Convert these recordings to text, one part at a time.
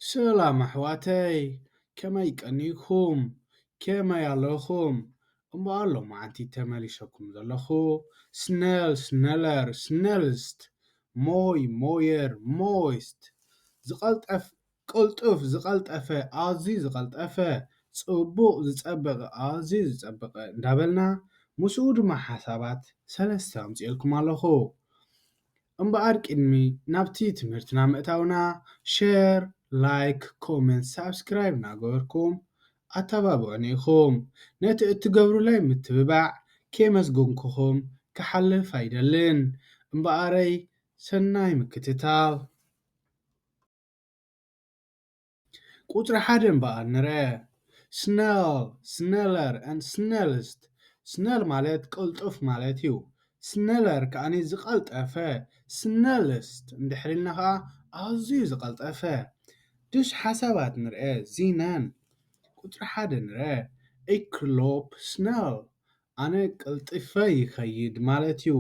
ሰላም ኣሕዋተይ፣ ከመይ ቀኒኩም? ከመይ ኣለኹም? እምበኣር ሎማዓንቲ ተመሊሰኩም ዘለኹ ስነል፣ ስነለር፣ ስነልስት፣ ሞይ፣ ሞየር፣ ሞይስት፣ ዝቐልጠፍ፣ ቅልጡፍ፣ ዝቐልጠፈ፣ ኣዝዩ ዝቐልጠፈ፣ ጽቡቕ፣ ዝጸበቐ፣ ኣዝዩ ዝጸበቐ እንዳበልና ምስኡ ድማ ሓሳባት ሰለስተ ኣምጺኤልኩም ኣለኹ። እምበኣር ቅድሚ ናብቲ ትምህርትና ምእታውና ሸር፣ ላይክ፣ ኮመንት፣ ሳብስክራይብ እናገበርኩም ኣተባብዑኒ ኢኹም። ነቲ እትገብሩለይ ምትብባዕ ከየመስገንኩኹም ክሓልፍ ኣይደልን። እምበኣረይ ሰናይ ምክትታል። ቁጽሪ ሓደ እምበኣር ንርአ። ስነል፣ ስነለር፣ and ስነልስት። ስነል ማለት ቅልጡፍ ማለት እዩ። ስነለር ከኣኒ ዝቐልጠፈ፣ ስነልስት እንድሕር ኢልና ኸኣ ኣዝዩ ዝቐልጠፈ። ድሽ ሓሳባት ንርአ፣ ዚነን። ቁጽሪ ሓደ ንርአ። I clope ስነል፣ ኣነ ቀልጢፈ ይኸይድ ማለት እዩ።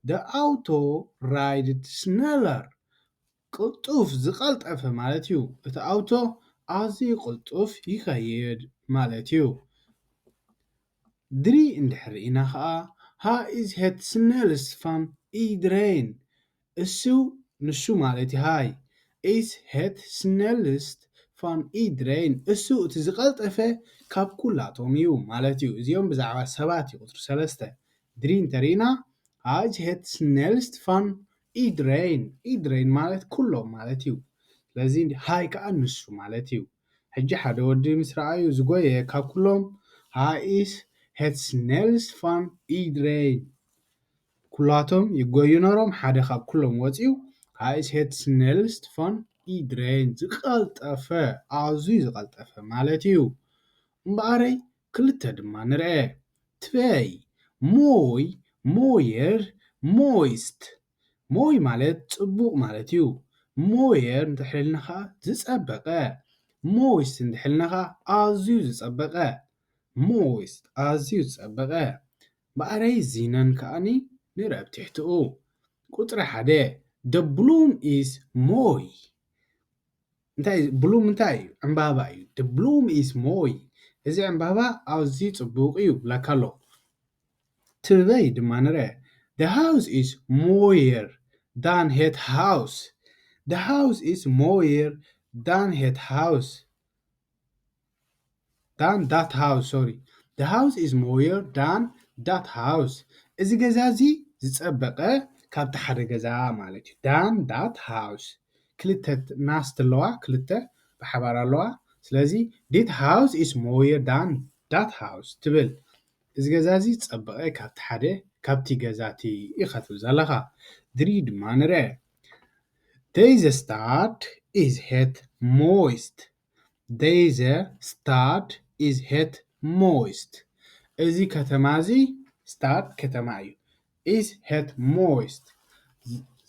The auto ራይድድ ስነለር፣ ቅልጡፍ፣ ዝቐልጠፈ ማለት እዩ። እቲ ኣውቶ ኣዝዩ ቅልጡፍ ይኸይድ ማለት እዩ። ድሪ እንድሕር ርኢና ኸኣ፣ ሃ ኢዝ ሄት ስነልስት ፋን ኢድረይን፣ እሱ፣ ንሱ ማለት እዩ። ሃይ ኢዝ ሄት ስነልስት ፋን ኢድረይን፣ እሱ እቲ ዝቐልጠፈ ካብ ኩላቶም እዩ ማለት እዩ። እዚኦም ብዛዕባ ሰባት እዩ። ቁጽሪ ሰለስተ ድሪ እንተርኢና፣ ሃ ኢዝ ሄት ስነልስት ፋን ኢድረይን፣ ኢድረይን ማለት ኩሎም ማለት እዩ። ስለዚ ሃይ ከኣ ንሱ ማለት እዩ። ሕጂ ሓደ ወዲ ምስ ረኣዩ ዝጎየ ካብ ኩሎም፣ ሃ ኢዝ ሄት ስነልስት ፋን ኢድረይን። ኩላቶም ይጎዩ ነሮም፣ ሓደ ካብ ኩሎም ወጺኡ፣ ሃ ኢዝ ሄት ስነልስት ፋን ኢድረይን፣ ዝቐልጠፈ፣ ኣዝዩ ዝቐልጠፈ ማለት እዩ። እምበኣረይ ክልተ ድማ ንርአ። ትበይ፣ ሞይ፣ ሞየር፣ ሞይስት። ሞይ ማለት ጽቡቕ ማለት እዩ። ሞየር እንድሕር ኢልና ኸኣ ዝጸበቐ። ሞይስት እንድሕር ኢልና ኸኣ ኣዝዩ ዝጸበቐ። ሞይስት፣ ኣዝዩ ዝጸበቐ። እምበኣረይ ዚነን ከኣኒ ንርአ ኣብ ትሕትኡ። ቁጽሪ ሓደ፣ The bloom is ሞይ። እንታይ እዩ? ብሉም እንታይ እዩ? ዕምባባ እዩ። The bloom is ሞይ። እዚ ዕምባባ ኣዝዩ ጽቡቕ እዩ ብለካ ኣሎ። ትበይ ድማ ንርአ። The house is ሞየር than ሄት ሃውስ። The house is ሞየር than ሄት ሃውስ። Than that house፣ ሶሪ። The house is ሞየር than that house። እዚ ገዛ እዚ ዝጸበቐ ካብቲ ሓደ ገዛ ማለት እዩ። Than that house። ክልተ ናስት ኣለዋ፣ ክልተ ብሓባር ኣለዋ። ስለዚ፣ this house is ሞየር than that house ትብል። እዚ ገዛ እዚ ዝጸበቐ ካብቲ ሓደ፣ ካብቲ ገዛ እቲ ኢኻ ትብል ዘለኻ። ድሪ ድማ ንርአ። Deze stad is het mooist። Deze stad is het mooist። እዚ ከተማ እዚ፣ ስታድ ከተማ እዩ። Is het mooist።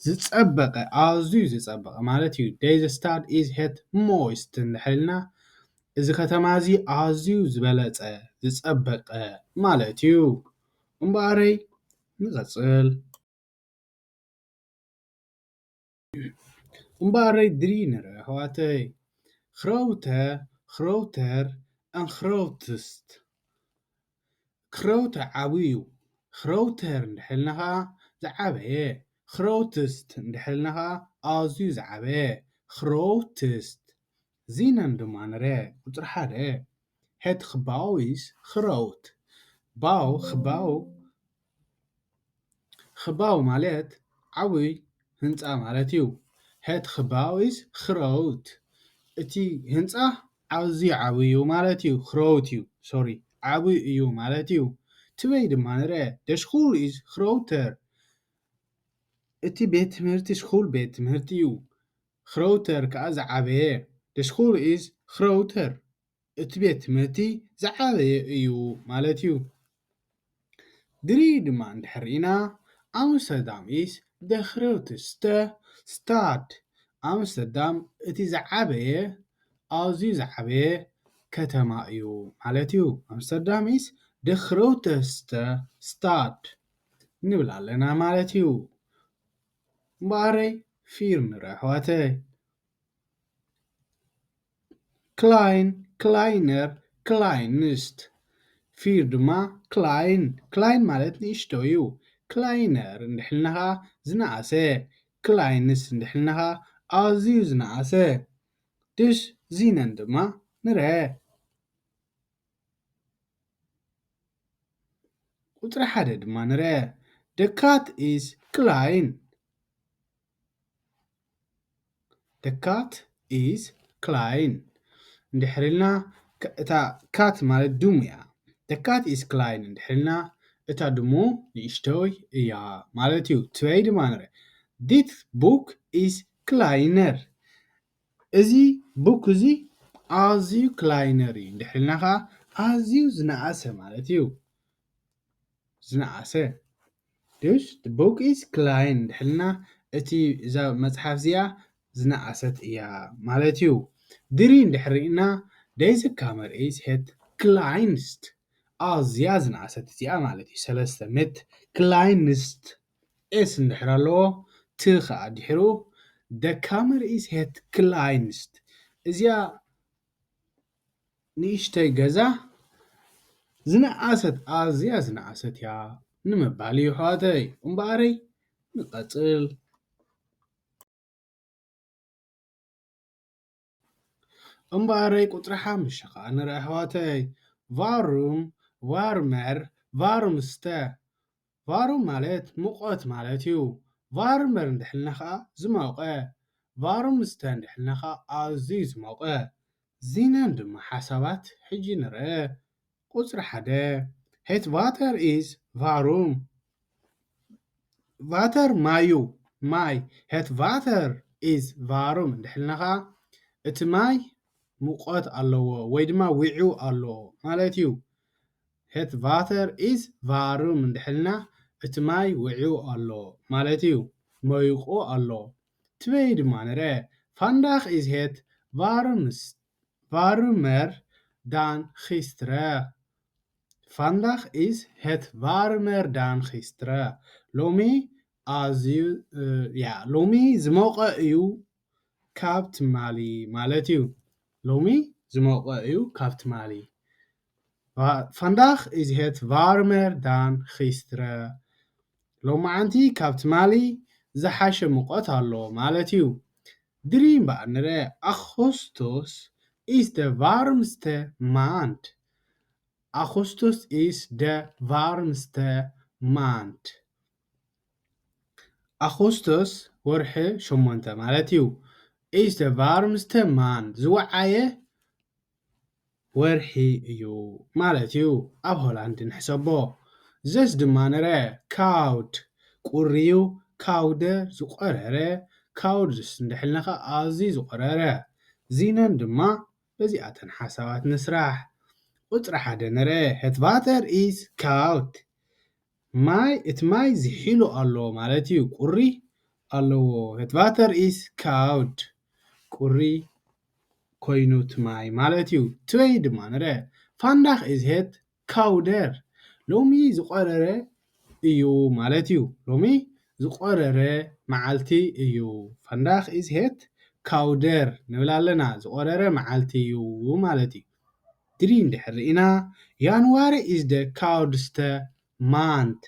ዝጸበቐ፣ ኣዝዩ ዝጸበቐ ማለት እዩ። Deze stad is het mooist እንድሕር ኢልና፣ እዚ ከተማ እዚ ኣዝዩ ዝበለጸ፣ ዝጸበቐ ማለት እዩ። እምበኣረይ ንቐጽል። እምበኣረይ ድሪ ንርኢ ኣሕዋተይ። Grote፣ groter en grootst። ክረውተ ዓብዩ እዩ። ክረውተር እንድሕር ኢልና ኸዓ ዝዓበየ። ክረውትስት እንድሕር ኢልና ኸዓ ኣዝዩ ዝዓበየ። ክረውትስት። ዚነን ድማ ንረ ቁፅሪ ሓደ። Het gebouw is groot። ባው፣ ክባው፣ ክባው ማለት ዓብይ ህንፃ ማለት እዩ። Het gebouw is groot። እቲ ህንፃ ኣዝዩ ዓብይ እዩ ማለት እዩ። ክረውት እዩ፣ ሶሪ፣ ዓብይ እዩ ማለት እዩ። ትበይ ድማ ንረ። De school is groter። እቲ ቤት ትምህርቲ፣ ስኩል ቤት ትምህርቲ እዩ። ክረውተር ከዓ ዝዓበየ። De school is groter። እቲ ቤት ትምህርቲ ዝዓበየ እዩ ማለት እዩ። ድሪ ድማ እንድሕር ርኢና፣ ኣምስተርዳም is de grootste stad። ኣምስተርዳም እቲ ዝዓበየ፣ ኣዝዩ ዝዓበየ ከተማ እዩ ማለት እዩ። ኣምስተርዳም is de grootste stad ንብል ኣለና ማለት እዩ። እምበኣረይ ፊር ንረ ኣሕዋተይ። ክላይን፣ ክላይነር፣ ክላይንስት። ፊር ድማ ክላይን፣ ክላይን ማለት ንእሽቶ እዩ። ክላይነር እንድሕልና ኸዓ ዝነኣሰ፣ ክላይንስ እንድሕልና ኸዓ ኣዝዩ ዝነኣሰ። ድሽ ዚነን ድማ ንርአ። ቁጽሪ ሓደ ድማ ንርአ። The cat is clean። The cat is clean። እንድሕር ኢልና፣ ክ-፣ እታ ካት ማለት ድሙ እያ። The cat is clean እንድሕር ኢልና፣ እታ ድሙ ንእሽቶይ እያ ማለት እዩ። ትበይ ድማ ንርአ። This book is cleaner። እዚ ቡክ እዚ ኣዝዩ ክላይነር እዩ። እንድሕር ኢልና ኸዓ ኣዝዩ ዝነኣሰ ማለት እዩ። ዝነኣሰ። ድሽ? The book is clean እንድሕር ኢልና፣ እቲ፣ እዛ መጽሓፍ እዚኣ ዝነኣሰት እያ ማለት እዩ። ድሪ እንድሕር ርኢና፣ Deze kamer is het kleinst። ኣዝያ ዝነኣሰት እዚኣ ማለት እዩ። ሰለስተ፣ met kleinst። ኤስ እንድሕር ኣለዎ፣ ት ኸዓ ድሕሩ። De kamer is het kleinst። እዚኣ ንእሽተይ ገዛ ዝነኣሰት፣ ኣዝያ ዝነኣሰት እያ ንምባል እዩ፣ ኣሕዋተይ። እምበኣረይ፣ ንቐጽል። እምበኣረይ፣ ቁጽሪ ሓሙሽተ ኸዓ ንርአ፣ ኣሕዋተይ። ቫሩም፣ ቫርመር፣ ቫሩምስተ። ቫሩም ማለት ሙቐት ማለት እዩ። ቫርመር እንድሕልና ኸዓ ዝሞቐ። ቫሩምስተ እንድሕልና ኸዓ ኣዝዩ ዝሞቐ። ዚነን ድማ ሓሳባት ሕጂ ንርአ። ቁጽሪ ሓደ፣ Het water is warm። ቫተር ማዩ፣ ማይ። Het water is warm እንድሕልና ኸዓ እቲ ማይ ሙቐት ኣለዎ ወይ ድማ ውዒው ኣሎ ማለት እዩ። Het water is warm እንድሕልና እቲ ማይ ውዒው ኣሎ ማለት እዩ። ሞይቑ ኣሎ። ትበይ ድማ ንርአ። Vandaag is het warmst፣ warmer dan gisteren። Vandaag is het warmer dan gisteren። ሎሚ ኣዝዩ፣ እ፣ ያ፣ ሎሚ ዝሞቐ እዩ ካብ ትማሊ ማለት እዩ። ሎሚ ዝሞቐ እዩ ካብ ትማሊ። Va-፣ vandaag is het warmer dan gisteren። ሎማዓንቲ ካብ ትማሊ ዝሓሸ ሙቐት ኣሎ ማለት እዩ። ድሪ እምበኣር ንርአ። Augustus is de warmste maand። Augustus is de warmste maand። ኣጎስቶስ ወርሒ ሸሞንተ ማለት እዩ። Is de warmste maand፣ ዝወዓየ ወርሒ እዩ ማለት እዩ። ኣብ ሆላንድ ንሕሰቦ። ዘስ ድማ ንርአ። Koud፣ ቁሪ እዩ። Kouder፣ ዝቆረረ። Koudst እንድሕልናኻ ኣዝዩ ዝቆረረ። ዚነን ድማ በዚኣተን ሓሳባት ንስራሕ። ቁጽሪ ሓደ ንርአ። Het water is koud። ማይ፣ እቲ ማይ ዝሒሉ ኣሎ ማለት እዩ። ቁሪ ኣለዎ። Het water is koud። ቁሪ ኮይኑ እቲ ማይ ማለት እዩ። ትበይ ድማ ንርአ። Vandaag is het kouder። ሎሚ ዝቆረረ እዩ ማለት እዩ። ሎሚ ዝቆረረ መዓልቲ እዩ። Vandaag is het kouder ንብል ኣለና። ዝቆረረ መዓልቲ እዩ ማለት እዩ። ድሪ እንድሕር ርኢና፣ January is de koudste maand።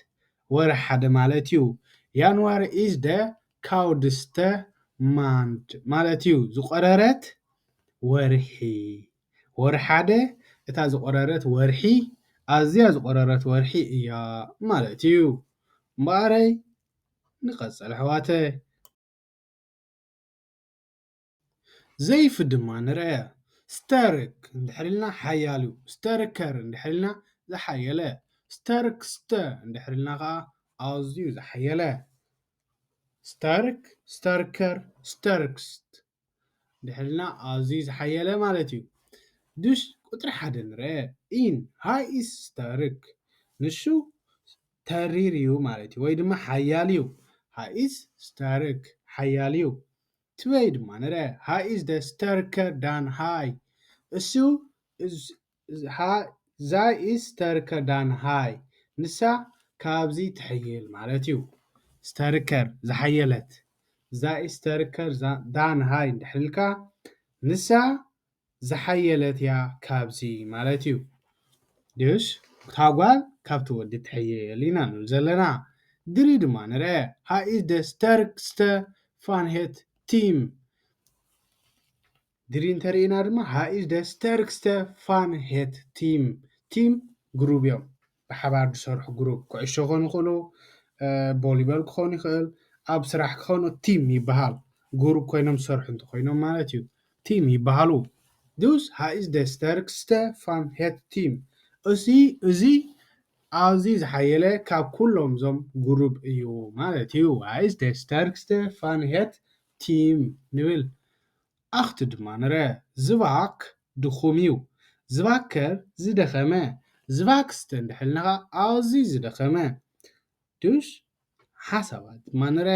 ወርሒ ሓደ ማለት እዩ። January is de koudste maand ማለት እዩ። ዝቆረረት ወርሒ። ወርሒ ሓደ፣ እታ ዝቆረረት ወርሒ፣ ኣዝያ ዝቆረረት ወርሒ እያ ማለት እዩ። እምበኣረይ፣ ንቐጽል ኣሕዋተይ። ዘይፍ ድማ ንርአ። Sterk እንድሕር ኢልና ሓያል እዩ። Sterker እንድሕር ኢልና ዝሓየለ። Sterkste እንድሕር ኢልና ኸዓ ኣዝዩ ዝሓየለ። Sterk፣ sterker፣ sterkst እንድሕር ኢልና ኣዝዩ ዝሓየለ ማለት እዩ። ድሽ ቁጽሪ ሓደ ንርአ። Ein፣ hy is sterk፣ ንሱ ተሪር እዩ ማለት እዩ፣ ወይ ድማ ሓያል እዩ። Hy is sterk፣ ሓያል እዩ። ትበይ ድማ ንርአ። Hy is de sterker dan hy። እሱ፣ እዝ-፣ እዝ-፣ ሃ-፣ zij is sterker dan hy። ንሳ ካብዚ ትሕይል ማለት እዩ። Sterker፣ ዝሓየለት። Zij is sterker za-, dan hy እንድሕር ኢልካ፣ ንሳ ዝሓየለት እያ ካብዚ ማለት እዩ። ድዩስ እታ ጓል ካብቲ ወዲ ትሕየል ኢና ንብል ዘለና። ድሪ ድማ ንርአ። Hij is de sterkste van het team. ድሪ እንተርኢና ድማ Hij is de sterkste van het team. ቲም ግሩብ እዮም። ብሓባር ዝሰርሑ ግሩብ ኩዕሾ ክኾኑ ይኽእሉ፣ እ፣ ቮሊቦል ክኾኑ ይኽእል፣ ኣብ ስራሕ ክኾኑ ቲም ይበሃል። ግሩብ ኮይኖም ዝሰርሑ እንተኾይኖም ማለት እዩ። ቲም ይበሃሉ። Dus hij is de sterkste van het team. እዚ እዚ ኣዝዩ ዝሓየለ ካብ ኩሎም እዞም ግሩብ እዩ ማለት እዩ። Hij is de sterkste van het team ንብል። ኣኽቲ ድማ ንረ። ዝባክ ድኹም እዩ። ዝባከር ዝደኸመ። ዝባክስተ እንድሕልናኻ ኣዝዩ ዝደኸመ። ድዩስ ሓሳባት ድማ ንረ።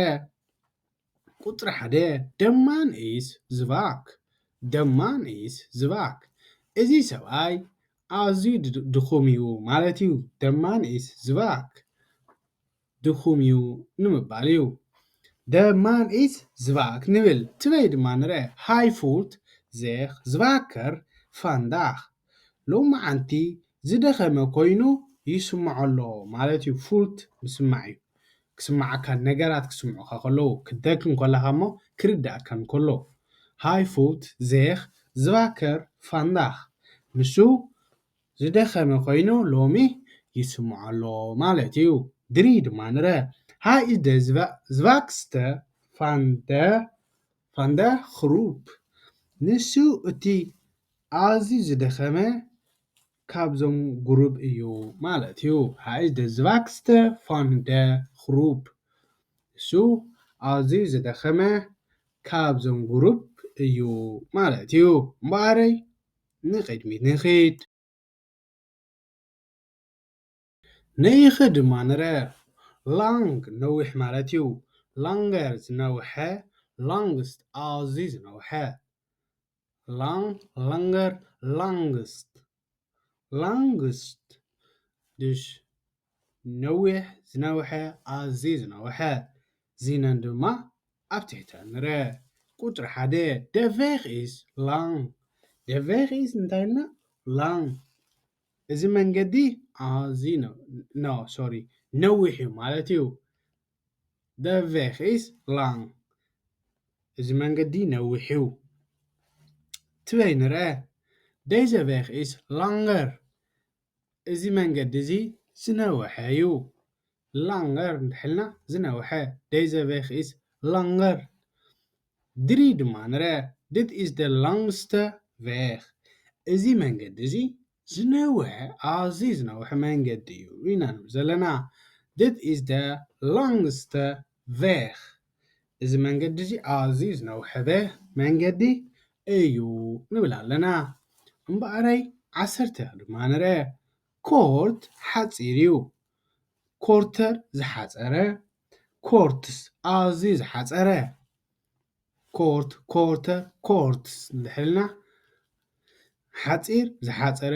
ቁፅሪ ሓደ ደማን ኢስ ዝባክ። ደማን ኢስ ዝባክ። እዚ ሰብኣይ ኣዝዩ ድ-፣ ድኹም እዩ ማለት እዩ። ደማን ኢስ ዝባክ። ድኹም እዩ ንምባል እዩ። ደማን ኢስ ዝባክ ንብል። ትበይ ድማ ንረ። ሃይፉት ዜኽ ዝባከር ፋንዳኽ። ሎማዓንቲ ዝደኸመ ኮይኑ ይስምዖ ኣሎ ማለት እዩ። ፉልት ምስማዕ እዩ። ክስምዓካ፣ ነገራት ክስምዑኻ ከለዉ፣ ክትደክም ከለኻ እሞ ክርድኣካ እንከሎ። ሃይፉት ዜኽ ዝባከር ፋንዳኽ። ንሱ ዝደኸመ ኮይኑ ሎሚ ይስምዖ ኣሎ ማለት እዩ። ድሪ ድማ ንረ። Hij is de zwa-, zwakste van de, van de groep. ንሱ እቲ ኣዝዩ ዝደኸመ ካብዞም ግሩብ እዩ ማለት እዩ። Hij is de zwakste van de groep. እሱ ኣዝዩ ዝደኸመ ካብዞም ግሩብ እዩ ማለት እዩ። እምበኣረይ ንቕድሚት ንኺድ። ነይኸ ድማ ንረ። ላንግ ነዊሕ ማለት እዩ። ላንገር ዝነውሐ፣ ላንግስት ኣዝዩ ዝነውሐ። ላንግ፣ ላንገር፣ ላንግስት። ላንግስት ድሽ ነዊሕ፣ ዝነውሐ፣ ኣዝዩ ዝነውሐ። ዚነን ድማ ኣብ ትሕተ ንረ። ቁፅሪ ሓደ። De weg is lang. De weg is እንታይ ኢልና? Lang። እዚ መንገዲ ኣዝዩ ነ-፣ no, sorry፣ ነዊሕ እዩ ማለት እዩ። De weg is lang. እዚ መንገዲ ነዊሕ እዩ። ትበይ ንረ። Deze weg is langer. እዚ መንገዲ እዚ ዝነውሐ እዩ። ላንገር እንድሕልና ዝነውሐ። Deze weg is langer. ድሪ ድማ ንረ። Dit is de langste weg. እዚ መንገዲ እዚ ዝነውሐ፣ ኣዝዩ ዝነውሐ መንገዲ እዩ ኢና ንብል ዘለና። Dit is de langste weg. እዚ መንገዲ እዚ ኣዝዩ ዝነውሐ መንገዲ እዩ ንብል ኣለና። እምበኣረይ ዓሰርተ ድማ ንረ። ኮርት ሓፂር እዩ። ኮርተር ዝሓፀረ፣ ኮርትስ ኣዝዩ ዝሓፀረ። ኮርት፣ ኮርተር፣ ኮርትስ እንድሕልና ሓፂር፣ ዝሓፀረ፣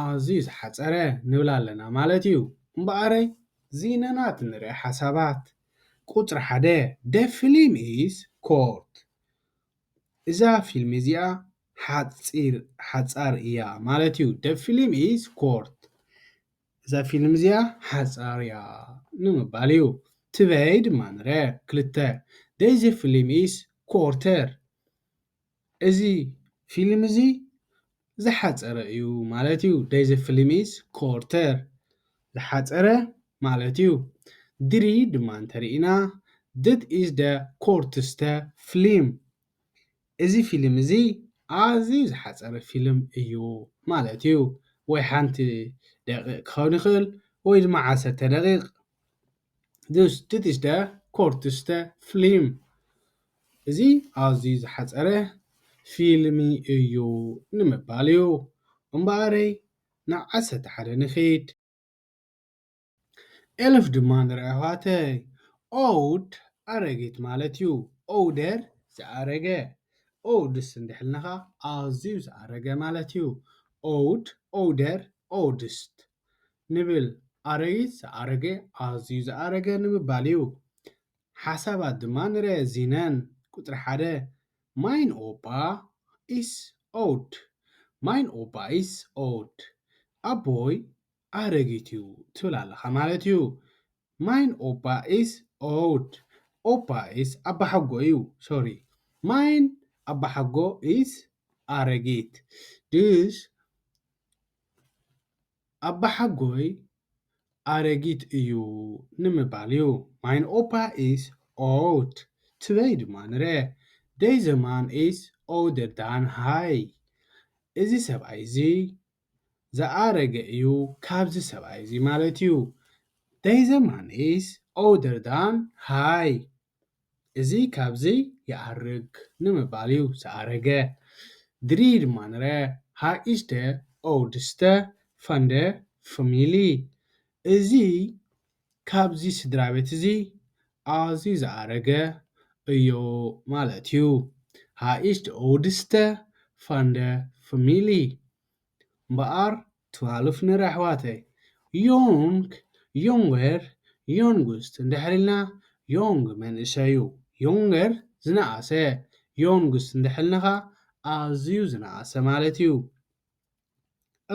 ኣዝዩ ዝሓፀረ ንብል ኣለና ማለት እዩ። እምበኣረይ ዚነናት ንርኢ ሓሳባት። ቁፅሪ ሓደ። De film is kort. እዛ ፊልም እዚኣ ሓፂር፣ ሓፃር እያ ማለት እዩ። De film is kort. እዛ ፊልም እዚኣ ሓፃር እያ ንምባል እዩ። ትበይ ድማ ንረ። ክልተ። Deze film is korter. እዚ ፊልም እዚ ዝሓፀረ እዩ ማለት እዩ። Deze film is korter. ዝሓፀረ ማለት እዩ። ድሪ ድማ እንተርኢና፣ Dit is de kortste film. እዚ ፊልም እዚ ኣዝዩ ዝሓፀረ ፊልም እዩ ማለት እዩ። ወይ ሓንቲ ደቂቕ ክኸውን ይኽእል፣ ወይ ድማ ዓሰርተ ደቂቕ። Dus, dit is de kortste film. እዚ ኣዝዩ ዝሓፀረ ፊልሚ እዩ ንምባል እዩ። እምበኣረይ፣ ናብ ዓሰርተ ሓደ ንኺድ። ኤልፍ ድማ ንርኢ ኣሕዋተይ። ኦውድ ኣረጊት ማለት እዩ። ኦውደር ዝኣረገ። ኦውድስ እንድሕልናኻ ኣዝዩ ዝኣረገ ማለት እዩ። ኦውድ፣ ኦውደር፣ ኦውድስት ንብል። ኣረጊት ዝኣረገ፣ ኣዝዩ ዝኣረገ ንምባል እዩ። ሓሳባት ድማ ንርአ ዚነን። ቁፅሪ ሓደ። Mijn opa is oud. Mein Opa ist alt. ኣቦይ ኣረጊት እዩ ትብል ኣለኻ ማለት እዩ። Mein Opa ist alt. Opa ist ኣባሓጎ እዩ። Sorry. Mein ኣባሓጎ ist ኣረጊት። Dus ኣባሓጎይ ኣረጊት እዩ ንምባል እዩ። Mein Opa ist alt. ትበይ ድማ ንረ። Dieser Mann ist älter als ich. እዚ ሰብኣይ እዚ ዝኣረገ እዩ ካብዚ ሰብኣይ እዚ ማለት እዩ። Dieser Mann ist älter als ich. እዚ ካብዚ ይኣርግ ንምባል እዩ ዝኣረገ። Drei ድማ ንረ. Hij is de oudste van de familie. እዚ ካብዚ ስድራ ቤት እዚ ኣዝዩ ዝኣረገ እዩ ማለት እዩ። Hij is de oudste van de familie. እምበኣር twaalf ንረ ኣሕዋተይ። Jong, jonger, jongst እንድሕር ኢልና፣ ዮንግ መንእሰይ እዩ። Jonger ዝነኣሰ። ዮንግስት እንድሕር ኢልና ኸኣ ኣዝዩ ዝነኣሰ ማለት እዩ።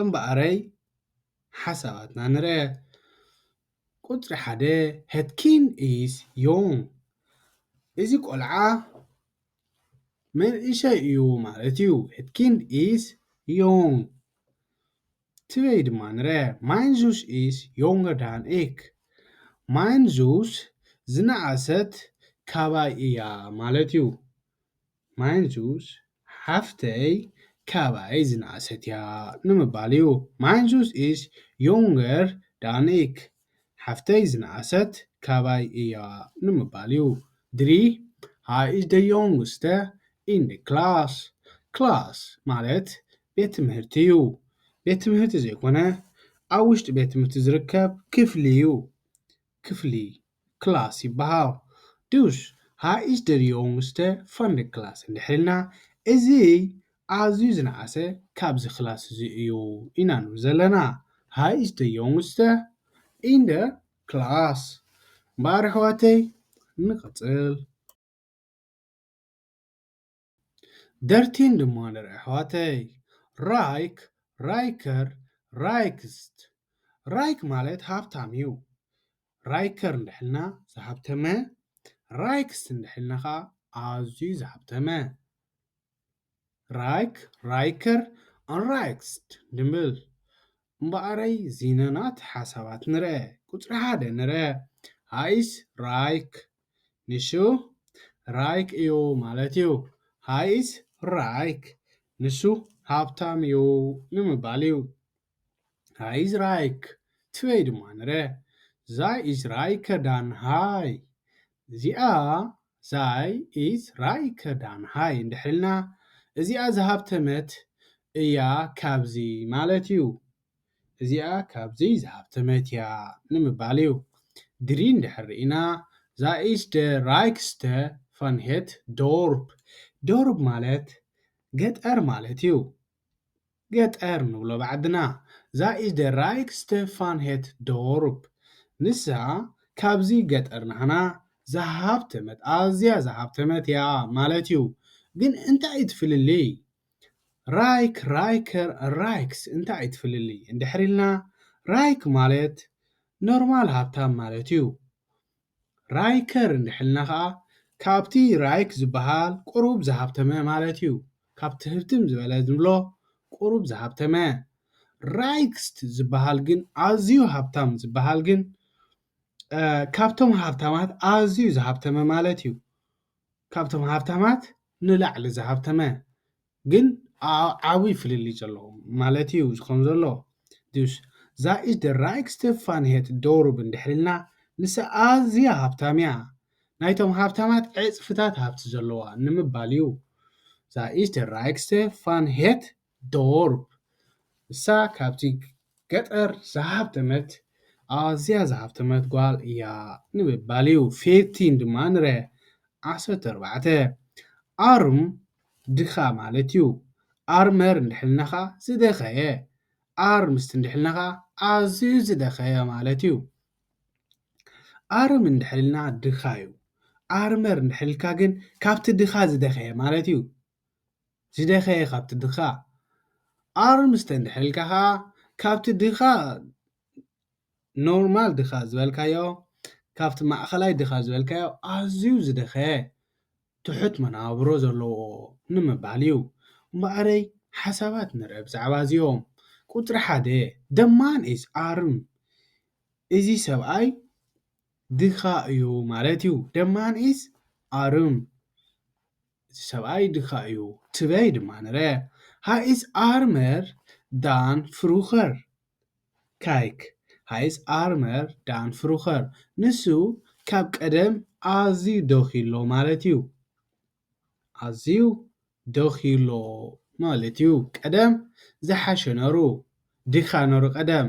እምበኣረይ ሓሳባትና ንረ። ቁፅሪ ሓደ። Het kind is jong. እዚ ቆልዓ መንእሰይ እዩ ማለት እዩ። Het kind is jong. ትበይ ድማ ንረ. Mijn zus is jonger dan ik. Mijn zus ዝነኣሰት ካባይ እያ ማለት እዩ። Mijn zus ሓፍተይ ካባይ ዝነኣሰት እያ ንምባል እዩ። Mijn zus is jonger dan ik. ሓፍተይ ዝነኣሰት ካባይ እያ ንምባል እዩ። Drie. Hij is de jongste in de klas. ክላስ ማለት ቤት ትምህርቲ እዩ። ቤት ትምህርቲ ዘይኮነ ኣብ ውሽጢ ቤት ትምህርቲ ዝርከብ ክፍሊ እዩ። ክፍሊ ክላስ ይበሃል። Dus hij is de jongste van de klas እንድሕር ኢልና፣ እዚ ኣዝዩ ዝነኣሰ ካብዚ ክላስ እዚ እዩ ኢና ንብል ዘለና። Hij is de jongste in de klas. እምበኣር ኣሕዋተይ ንቐጽል። Dertien ድማ ንርኢ ኣሕዋተይ። Rijk, rijker, rijkst. Rijk ማለት ሃብታም እዩ። Rijker እንድሕር ኢልና ዝሃብተመ፣ rijkst እንድሕር ኢልና ኸኣ ኣዝዩ ዝሃብተመ። Rijk, rijker en rijkst ንብል። እምበኣረይ ዚነናት ሓሳባት ንርአ። ቁጽሪ ሓደ ንርአ። Hij is rijk. ንሱ rijk እዩ ማለት እዩ። Hij is rijk. ንሱ ሃብታም እዩ ንምባል እዩ። Hij is rijk. ትበይ ድማ ንርአ። Zij is rijker dan hij. እዚኣ zij is rijker dan hij እንድሕር ኢልና፣ እዚኣ ዝሃብተመት እያ ካብዚ ማለት እዩ። እዚኣ ካብዚ ዝሃብተመት እያ ንምባል እዩ። Drie እንድሕር ርኢና፣ zij is de rijkste van het dorp. Dorp ማለት ገጠር ማለት እዩ። ገጠር ንብሎ ብዓድና። Zij is de rijkste van het dorp. ንሳ ካብዚ ገጠር ናህና ዝሃብተመት፣ ኣዝያ ዝሃብተመት እያ ማለት እዩ። ግን እንታይ እዩ እቲ ፍልልይ? Rijk, rijker, rijkst እንታይ እዩ እቲ ፍልልይ? እንድሕር ኢልና፣ rijk ማለት ኖርማል ሃብታም ማለት እዩ። Rijker እንድሕር ኢልና ኸኣ፣ ካብቲ rijk ዝበሃል ቁሩብ ዝሃብተመ ማለት እዩ። ካብቲ ህብትም ዝበለ ንብሎ ቁሩብ ዝሃብተመ። Rijkst ዝበሃል ግን፣ ኣዝዩ ሃብታም ዝበሃል ግን፣ እ፣ ካብቶም ሃብታማት ኣዝዩ ዝሃብተመ ማለት እዩ። ካብቶም ሃብታማት ንላዕሊ ዝሃብተመ። ግን ዓ-፣ ዓብዪ ፍልልይ ዘለዎም ማለት እዩ ዝኸውን ዘሎ። Dus, zij is de rijkste van het dorp እንድሕር ኢልና፣ ንሳ ኣዝያ ሃብታም እያ። ናይቶም ሃብታማት ዕጽፍታት ሃብቲ ዘለዋ ንምባል እዩ። Zij is de rijkste van het dorp. ንሳ ካብቲ ገጠር ዝሃብተመት፣ ኣዝያ ዝሃብተመት ጓል እያ ንምባል እዩ። Veertien ድማ ንርአ። ዓሰርተ ኣርባዕተ። Arm ድኻ ማለት እዩ። Armer እንድሕር ኢልና ኸኣ ዝደኸየ። Armst እንድሕር ኢልና ኸኣ ኣዝዩ ዝደኸየ ማለት እዩ። Arm እንድሕር ኢልና ድኻ እዩ። Armer እንድሕር ኢልካ ግን ካብቲ ድኻ ዝደኸየ ማለት እዩ። ዝደኸየ ካብቲ ድኻ። ኣርምስተ እንድሕር ኢልካ ከዓ ካብቲ ድኻ ኖርማል ድኻ ዝበልካዮ ካብቲ ማእኸላይ ድኻ ዝበልካዮ ኣዝዩ ዝደኸየ ትሑት መናብሮ ዘለዎ ንምባል እዩ። እምበኣረይ ሓሳባት ንርአ ብዛዕባ እዚኦም። ቁፅሪ ሓደ ደማን ኢስ ኣርም እዚ ሰብኣይ ድኻ እዩ ማለት እዩ። ደማን ኢስ ኣርም እዚ ሰብኣይ ድኻ እዩ ትበይ ድማ ንረ ሃ ኢስ ኣርመር ዳን ፍሩኸር ካይክ ሃ ኢስ ኣርመር ዳን ፍሩኸር ንሱ ካብ ቀደም ኣዝዩ ደኺሎ ማለት እዩ። ኣዝዩ ደኺሎ ማለት እዩ። ቀደም ዝሓሸ ነሩ ድኻ ነሩ ቀደም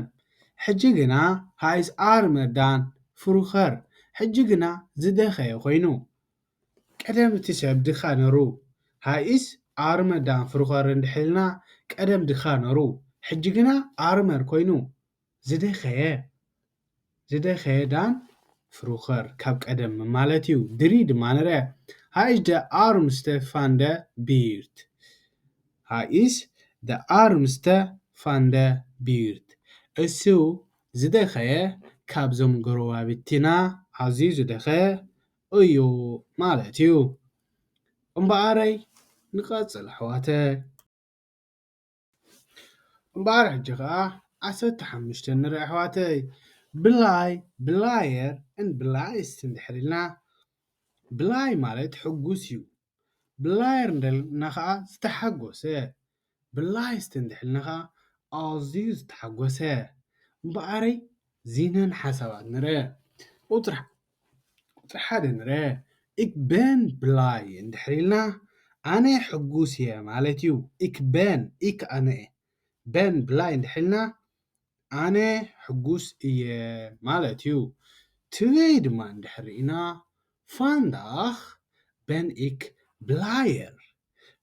ሕጂ ግና ሃ ኢስ ኣርመር ዳን ፍሩኸር ሕጂ ግና ዝደኸየ ኮይኑ ቀደም እቲ ሰብ ድኻ ነሩ ሃ ኢስ ኣርመር ዳን ፍሩኸር እንድሕልና ቀደም ድኻ ነሩ ሕጂ ግና ኣርመር ኮይኑ ዝደኸየ ዝደኸየ ዳን ፍሩኸር ካብ ቀደም ማለት እዩ። ድሪ ድማ ንረ ሃ ኢስ ደ ኣርምስተ ፋንደ ቢርት ሃ ኢስ ደ ኣርምስተ ፋንደ ቢርት እሱ ዝደኸየ ካብዞም ጎረባብትና ኣዝዩ ዝደኸየ እዩ ማለት እዩ። እምበኣረይ ንቐጽል ኣሕዋተ እምበኣር ሕጂ ኸዓ ዓሰርተ ሓሙሽተ ንርኢ ኣሕዋተይ። ብላይ ብላየር ን ብላይስት እንድሕር ኢልና ብላይ ማለት ሕጉስ እዩ። ብላየር እንድልና ኸዓ ዝተሓጎሰ ብላይስት እንድሕልና ኸዓ ኣዝዩ ዝተሓጎሰ እምበኣረይ ዚነን ሓሳባት ንረ ቁፅሪ ቁፅሪ ሓደ ንረ ኢክ በን ብላይ እንድሕር ኢልና ኣነ ሕጉስ እየ ማለት እዩ። ኢክ በን ኢክ ኣነ በን ብላይ እንድሕር ኢልና ኣነ ሕጉስ እየ ማለት እዩ። ትበይ ድማ እንድሕር ርኢና ፋንዳኽ በን ኢክ ብላየር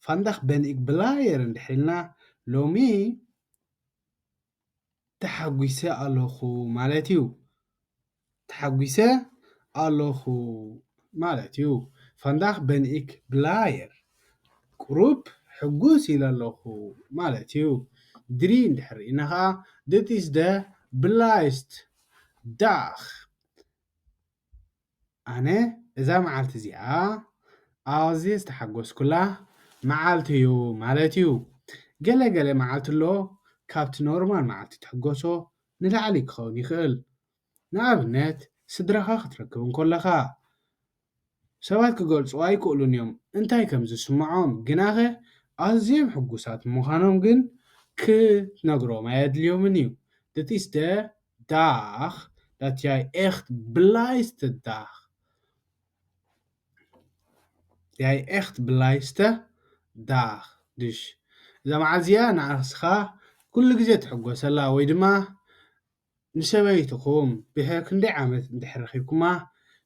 ፋንዳኽ በን ኢክ ብላየር እንድሕር ኢልና ሎሚ ተሓጒሰ ኣለኹ ማለት እዩ። ተሓጒሰ ኣለኹ ማለት እዩ። ፋንዳኽ በን ኢክ ብላየር ቁሩብ ሕጉስ ኢለ ኣለኹ ማለት እዩ። ድሪ እንድሕር ርኢና ኸዓ ድት ኢስ ደ ብላይስት ዳኽ ኣነ እዛ መዓልቲ እዚኣ ኣዝየ ዝተሓጎስኩላ መዓልቲ እዩ ማለት እዩ። ገለ ገለ መዓልቲ ኣሎ ካብቲ ኖርማል መዓልቲ ትሕጎሶ ንላዕሊ ክኸውን ይኽእል። ንኣብነት ስድራኻ ክትረክብ እንከለኻ ሰባት ክገልፁ ኣይክእሉን እዮም እንታይ ከም ዝስምዖም ግናኸ ኣዝዮም ሕጉሳት ምዃኖም ግን ክትነግሮም ኣየድልዮምን እዩ። Dit is de dag dat jij echt blijste dag jij echt blijste dag dus እዛ መዓልቲ እዚኣ ንዓስኻ ኩሉ ግዜ ትሕጎሰላ ወይ ድማ ንሰበይትኹም ብሕር ክንደይ ዓመት እንድሕር ረኺብኩማ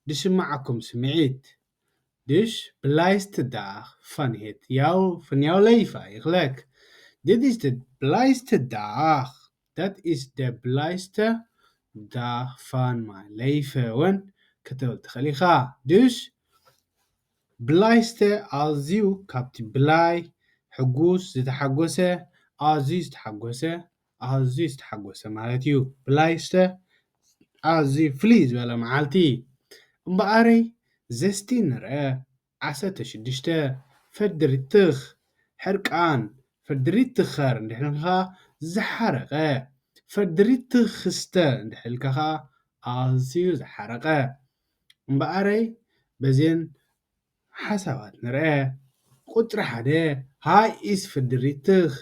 ዝስምዓኩም ስምዒት Dus blijste dag van het jou van jouw leven eigenlijk. Dit is de blijste dag. Dat is de blijste dag van mijn leven እውን ክትብል ትኽእል ኢኻ። Dus ብላይስተ ኣዝዩ ካብቲ ብላይ ሕጉስ ዝተሓጎሰ ኣዝዩ ዝተሓጎሰ ኣዝዩ ዝተሓጎሰ ማለት እዩ። ብላይስተ ኣዝዩ ፍልይ ዝበለ መዓልቲ እምበኣረይ ዘስቲ ንርአ ዓሰርተ ሽዱሽተ ፈድሪትኽ ሕርቃን ፈድሪትኸር እንድሕልካ ዝሓረቐ ፈድሪትኽስተ እንድሕልካ ኣዝዩ ዝሓረቐ እምበኣረይ በዜን ሓሳባት ንርአ። ቁፅሪ ሓደ ሃ ኢስ ፈድሪትኽ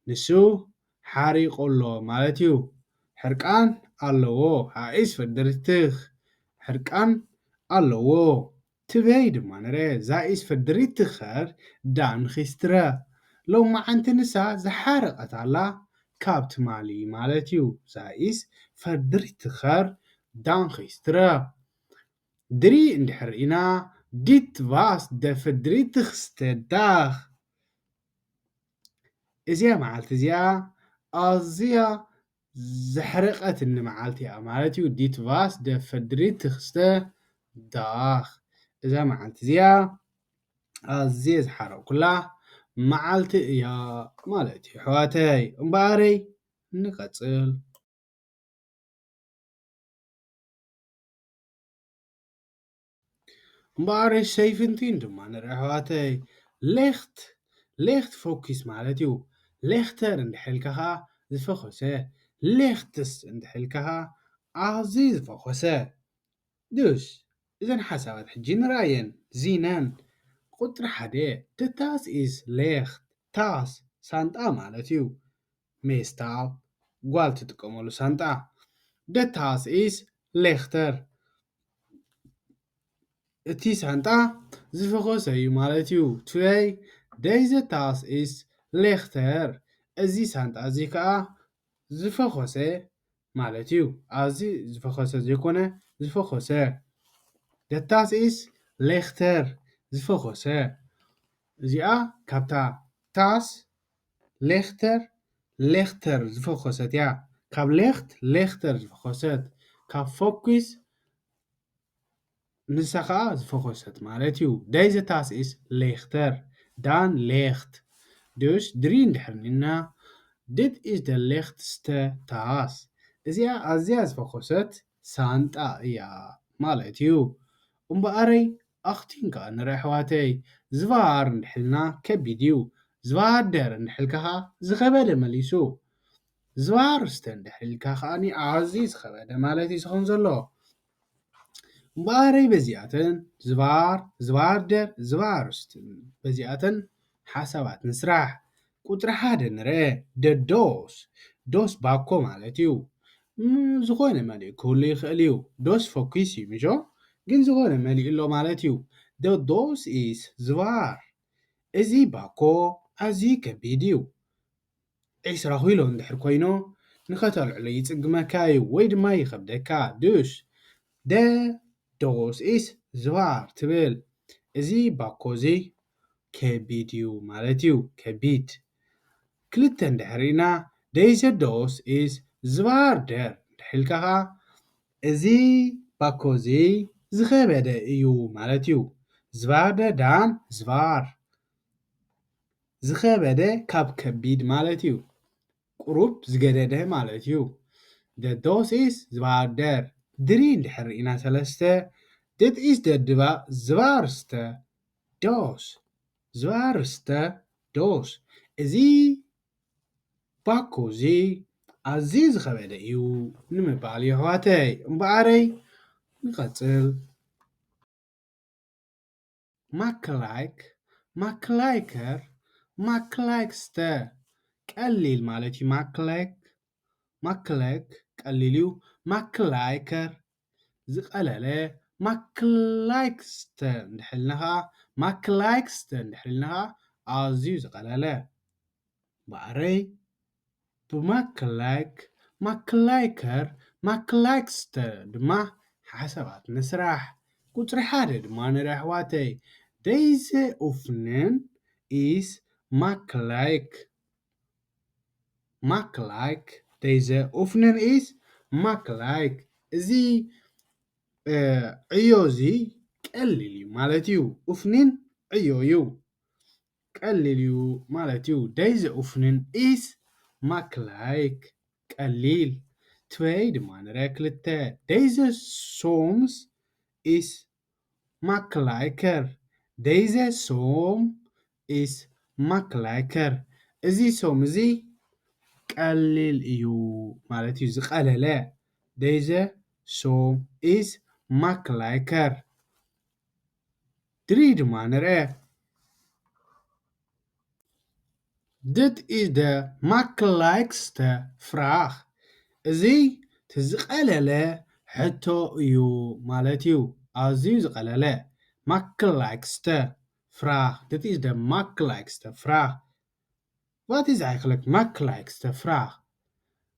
ንሱ ሓሪቑ ኣሎ ማለት እዩ። ሕርቃን ኣለዎ። ሃ ኢስ ፈድሪትኽ ሕርቃን ኣለዎ። ትበይ ድማ ንርአ ዛ ኢስ ፈድሪትኸር ዳን ኺስትረ ሎማዓንቲ ንሳ ዝሓረቐት ኣላ ካብ ትማሊ ማለት እዩ። ዛ ኢስ ፈድሪትኸር ዳን ኺስትረ ድሪ እንድሕር ርኢና ዲት ቫስ ደ ፈድሪትኽስተ ዳኽ እዚኣ መዓልቲ እዚኣ ኣዝያ ዘሕረቐትኒ መዓልቲ እያ ማለት እዩ። ዲት ቫስ ደ ፈድሪትኽስተ ዳኽ እዛ መዓልቲ እዚኣ ኣዝየ ዝሓረቕኩላ መዓልቲ እያ ማለት እዩ ኣሕዋተይ። እምበኣረይ ንቐጽል። እምበኣረይ ሰይፍንቲን ድማ ንርኢ ኣሕዋተይ። ሌኽት፣ ሌኽት ፎኪስ ማለት እዩ። ሌኽተር እንድሕር ኢልካ ኸዓ ዝፈኾሰ፣ ሌኽትስ እንድሕር ኢልካ ኸዓ ኣዝዩ ዝፈኾሰ። ዱሽ፣ እዘን ሓሳባት ሕጂ ንርኣየን። ዚነን፣ ቁጽሪ ሓደ፣ the task is ሌኽት፣ ታስ ሳንጣ ማለት እዩ። ሜስታል፣ ጓል ትጥቀመሉ ሳንጣ። The task is ሌኽተር፣ እቲ ሳንጣ ዝፈኾሰ እዩ ማለት እዩ። Twee, deze tas is ሌኽተር፣ እዚ ሳንጣ እዚ ከኣ ዝፈኾሰ ማለት እዩ። ኣዝዩ ዝፈኾሰ ዘይኮነ፣ ዝፈኾሰ። The tas is ሌኽተር፣ ዝፈኾሰ። እዚኣ ካብታ ታስ፣ ሌኽተር፣ ሌኽተር ዝፈኾሰት እያ። ካብ ሌኽት፣ ሌኽተር ዝፈኾሰት። ካብ ፎኪስ፣ ንሳ ኸዓ ዝፈኾሰት ማለት እዩ። Deze tas is ሌኽተር፣ ዳን ሌኽት። Dus drie እንድሕር ኒና፣ dit is de lichtste tas። እዚኣ ኣዝያ ዝፈኾሰት ሳንጣ እያ ማለት እዩ። እምበኣረይ ኣኽቲን ከኣ ንርኢ ኣሕዋተይ። ዝባር እንድሕልና ከቢድ እዩ። ዝባር ደር እንድሕልካ ኸዓ ዝኸበደ መሊሱ። ዝባር ስተ እንድሕልካ ከዓኒ ኣዝዩ ዝኸበደ ማለት እዩ ዝኸውን ዘሎ። እምበኣረይ በዚኣተን ዝባር፣ ዝባር ደር፣ ዝባር ስትን በዚኣተን ሓሳባት ንስራሕ። ቁጽሪ ሓደ ንርአ፣ ደዶስ፣ ዶስ ባኮ ማለት እዩ። ም፣ ዝኾነ መሊኡ ክህሉ ይኽእል እዩ። ዶስ ፈኲስ እዩ፣ ምሾ? ግን ዝኾነ መሊኡ ኣሎ ማለት እዩ። ደዶስ ኢስ ዝባር። እዚ ባኮ ኣዝዩ ከቢድ እዩ። ዒስራ ኪሎ እንድሕር ኮይኑ፣ ንኸተልዕሎ ይጽግመካ እዩ ወይ ድማ ይኸብደካ። ዱሽ፣ ደ ዶስ ኢስ ዝባር ትብል። እዚ ባኮ እዚ ከቢድ እዩ ማለት እዩ። ከቢድ። ክልተ እንድሕር ኢና፣ ደይዘ ዶስ ኢስ ዝባር ደር እንድሕር ኢልካ ኸዓ፣ እዚ ባኮ እዚ ዝኸበደ እዩ ማለት እዩ። ዝባር ደር ዳን ዝባር። ዝኸበደ ካብ ከቢድ ማለት እዩ። ቁሩብ ዝገደደ ማለት እዩ። ደ ዶስ ኢስ ዝባር ደር። ድሪ እንድሕር ኢና ሰለስተ፣ ድት ኢስ ደድባ ዝባር ስተ ዶስ። ዝባር ስተ ዶስ። እዚ ባኮ እዚ ኣዝዩ ዝኸበደ እዩ ንምባል እዩ ኣሕዋተይ። እምበኣረይ ንቐጽል። ማክላይክ፣ ማክላይከር፣ ማክላይክስተ። ቀሊል ማለት እዩ። ማክላይክ፣ ማክላይክ ቀሊል እዩ። ማክላይከር ዝቐለለ። ማክላይክስተ እንድሕር ኢልና ኸዓ፣ ማክላይክስተ እንድሕር ኢልና ኸዓ ኣዝዩ ዝቐለለ። እምበኣረይ ብማክላይክ፣ ማክላይከር፣ ማክላይክስተ ድማ ሓሳባት ንስራሕ። ቁጽሪ ሓደ ድማ ንርኢ ኣሕዋተይ። Deze oefening is makkelijk. Makkelijk. Deze oefening is makkelijk. እዚ፣ እ፣ ዕዮ እዚ ቀሊል እዩ ማለት እዩ። ኡፍኒን ዕዮ እዩ። ቀሊል እዩ ማለት እዩ። Deze oefening is makkelijk፣ ቀሊል። Twee ድማ ንርአ፣ ክልተ። Deze soms is makkelijker. Deze som is makkelijker. እዚ ሶም እዚ ቀሊል እዩ ማለት እዩ፣ ዝቐለለ። Deze som is makkelijker. ድሪ ድማ ንርአ። Dit is de makkelijkste vraag. እዚ እቲ ዝቐለለ ሕቶ እዩ ማለት እዩ። ኣዝዩ ዝቐለለ። Makkelijkste vraag. Dit is de makkelijkste vraag. Wat is eigenlijk makkelijkste vraag?